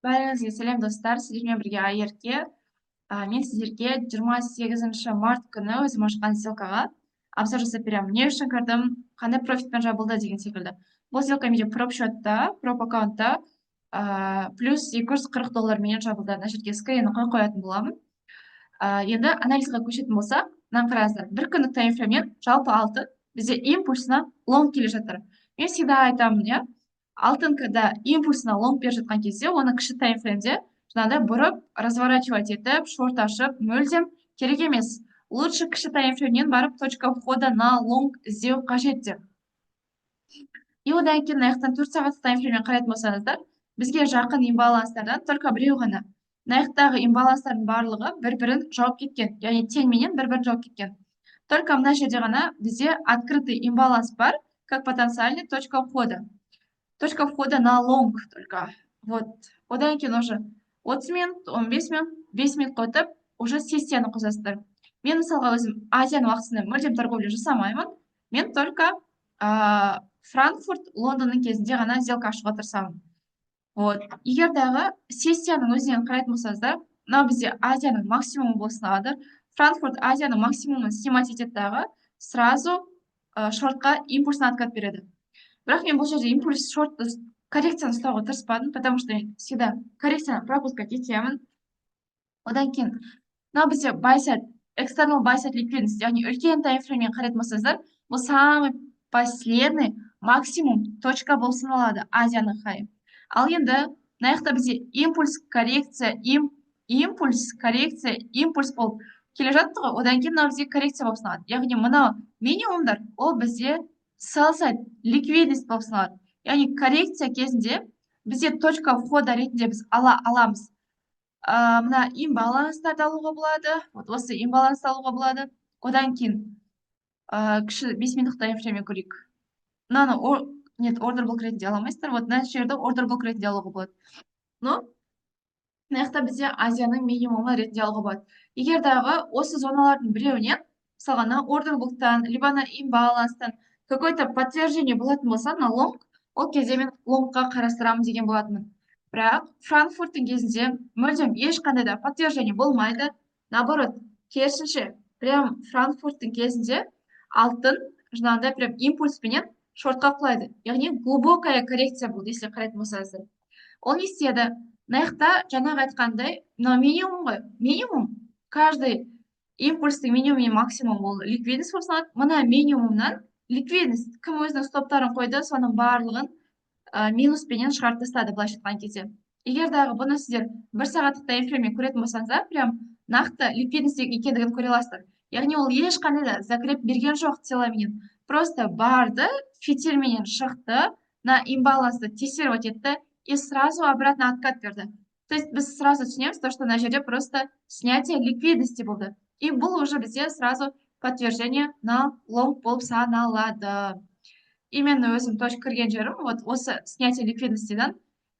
Бәріңізге сәлем, достар! Сіздермен бірге Айерке. Мен сіздерге 28 март күні өзім ашқан сделкаға обзор жасап беремін. Не үшін кірдім, қандай профитпен жабылды деген секілді. Бұл сделка менде проп счетта, проп аккаунтта плюс 240 долларменен жабылды. Мына жерге скрин қойып қоятын боламын. Енді анализға көшетін болсақ, мынаны қараңыздар. Бір күндік таймфреймнен жалпы алтын бізде импульсына лонг келе жатыр. Мен всегда айтамын, иә, алтын когда импульсына лонг беріп жатқан кезде, оны кіші таймфреймде жаңағыдай бұрып, разворачивать етіп, шорт ашып мүлдем керек емес. Лучше кіші таймфреймнен барып точка входа на лонг іздеу қажет деп. И одан кейін мына жақтан 4 сағаттық таймфрейммен қарайтын болсаңыздар, бізге жақын имбаланстардан только біреу ғана. Мына жақтағы имбаланстардың барлығы бір бірін жауып кеткен, яғни теңменен бір бірін жауып кеткен. Только мына жерде ғана бізде открытый имбаланс бар, как потенциальный точка входа. Точка входа на лонг только. Вот. Одан кейін уже 30 минут, 15 минут, 5 минут қойып, уже сессияны қосасыздар. Мен, мысалға, өзім Азияның уақытысында мүлдем торговля жасамаймын. Мен только Франкфурт, Лондонның кезінде ғана сделка ашуға тырысамын. Вот. Егер дағы сессияның өзінен қарайтын болсаңыздар, мынау бізде Азияның максимумы болып саналады. Франкфурт Азияның максимумын снимать етеді дағы, сразу шортқа импульсный откат береді. Бірақ мен бұл жерде импульс шортты, коррекцияны ұстауға тырыспадым, потому что мен всегда коррекцияны пропускать етемін. Одан кейін мынау бізде buy side, external buy side ликвидность, яғни үлкен таймфрейммен қарайтын болсаңыздар, бұл самый последний максимум точка болып саналады, Азияның хайы. Ал енді мына жақта бізде импульс, коррекция, импульс, коррекция, импульс болып келе жатты ғой. Одан кейін мынау бізде коррекция болып саналады. Яғни мынау минимумдар, ол бізде sell side ликвидность болып саналады. Яғни коррекция кезінде бізде точка входа ретінде біз ала аламыз мына имбаланстарды алуға болады. Вот осы имбалансты алуға болады. Одан кейін кіші 5 минуттық таймфрейммен көрейік мынаны. Нет, ордер блок ретінде ала алмайсыздар. Вот мына жерді ордер блок ретінде алуға болады, но мына жақта бізде Азияның минимумы ретінде алуға болады. Егер дағы осы зоналардың біреуінен, мысалға, мына ордер блоктан либо ана имбаланстан какой то подтверждение болатын болса на лонг, ол кезде мен лонгқа қарастырамын деген болатынмын. Бірақ Франкфурттың кезінде мүлдем ешқандай да подтверждение болмайды. Наоборот, керісінше, прям Франкфурттың кезінде алтын жаңағыдай прям импульспенен шортқа құлайды, яғни глубокая коррекция болды. Если қарайтын болсаңыздар, ол не істеді? Мына жақта жаңағы айтқандай, мынау минимум ғой. Минимум, каждый импульстің минимум мен максимум, ол ликвидность болып саналады. Мына минимумнан ликвидность, кім өзінің стоптарын қойды, соның барлығын минуспенен шығарып тастады. Былайша айтқан кезде, егер дағы бұны сіздер бір сағаттық таймфрейммен көретін болсаңыздар, прям нақты ликвидность екендігін көре аласыздар. Яғни ол ешқандай да закреп берген жоқ теломенен, просто барды, фитильменен шықты, на имбалансты тестировать етті и сразу обратно откат берді. То есть біз сразу түсінеміз то, что мына жерде просто снятие ликвидности болды, и бұл уже бізде сразу подтверждение на лонг болып саналады. И мен өзім точка кірген жерім вот осы снятие ликвидностьдан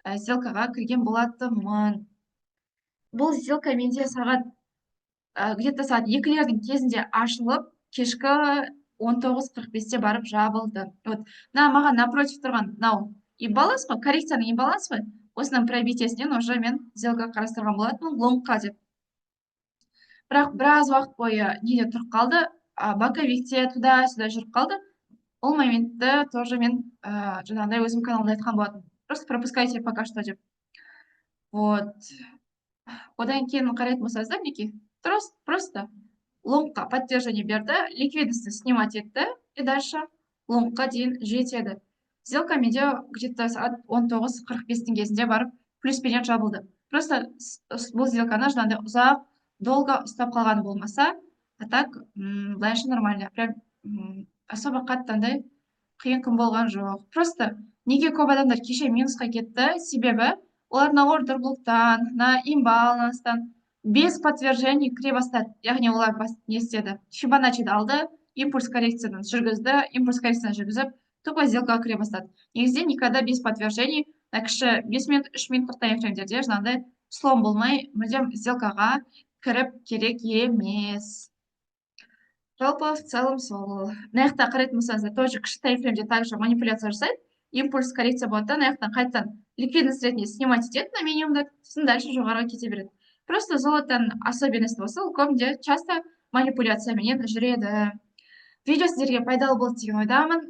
сделкаға кірген болатынмын. Бұл сделка менде сағат где то сағат 2-лердің кезінде ашылып, кешкі 19:45-те барып жабылды. Вот мына маған напротив тұрған мынау имбаланс қой, коррекцияның имбаланс қой. Осының пробитиесінен уже мен сделка қарастырған болатынмын лонгқа деп. Бірақ біраз уақыт бойы неде тұрып қалды, боковикте туда сюда жүріп қалды. Ол моментті тоже мен жаңағыдай өзім каналымда айтқан болатынмын, просто пропускайте пока что деп. Вот. Одан кейін қарайтын болсаңыздар, мінекей, просто лонгқа подтверждение берді, ликвидностьті снимать етті и дальше лонгқа дейін жетеді. Сделка менде где то сағат 19:45-тің кезінде барып плюспенен жабылды. Просто бұл сделканы жаңағыдай ұзақ, долго ұстап қалғаны болмаса, а так былайша нормально, прям особо қатты андай қиын күн болған жоқ. Просто неге көп адамдар кеше минусқа кетті? Себебі олар на ордер блоктан, на имбаланстан без подтверждений кіре бастады. Яғни олар не істеді? Фибоначчиді алды, импульс коррекциядан жүргізді, импульс коррекциядан жүргізіп, тупо сделкаға кіре бастады. Негізінде никогда без подтверждений мына кіші 5 минут, 3 минуттық таймфреймдерде жаңағыдай слом болмай мүлдем сделкаға кіріп керек емес. Жалпы, в целом сол. Мына жақта қарайтын болсаңыздар, тоже кіші таймфреймде также манипуляция жасайды, импульс коррекция болады да, мына жақтан қайтадан Ликвидность ретінде снимать етеді на минимумда, сосын дальше жоғары кете береді. Просто золотоның особенности осы, ол көбінде часто манипуляцияменен жүреді. Видео сіздерге пайдалы болды деген ойдамын.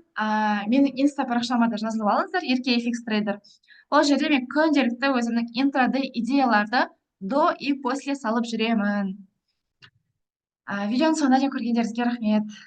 Менің инста парақшама да жазылып алыңыздар, Ерке FX Трейдер. Ол жерде мен күнделікті өзімнің интрадей идеяларды до и после салып жүремін. Видеоның соңына дейін көргендеріңізге рахмет.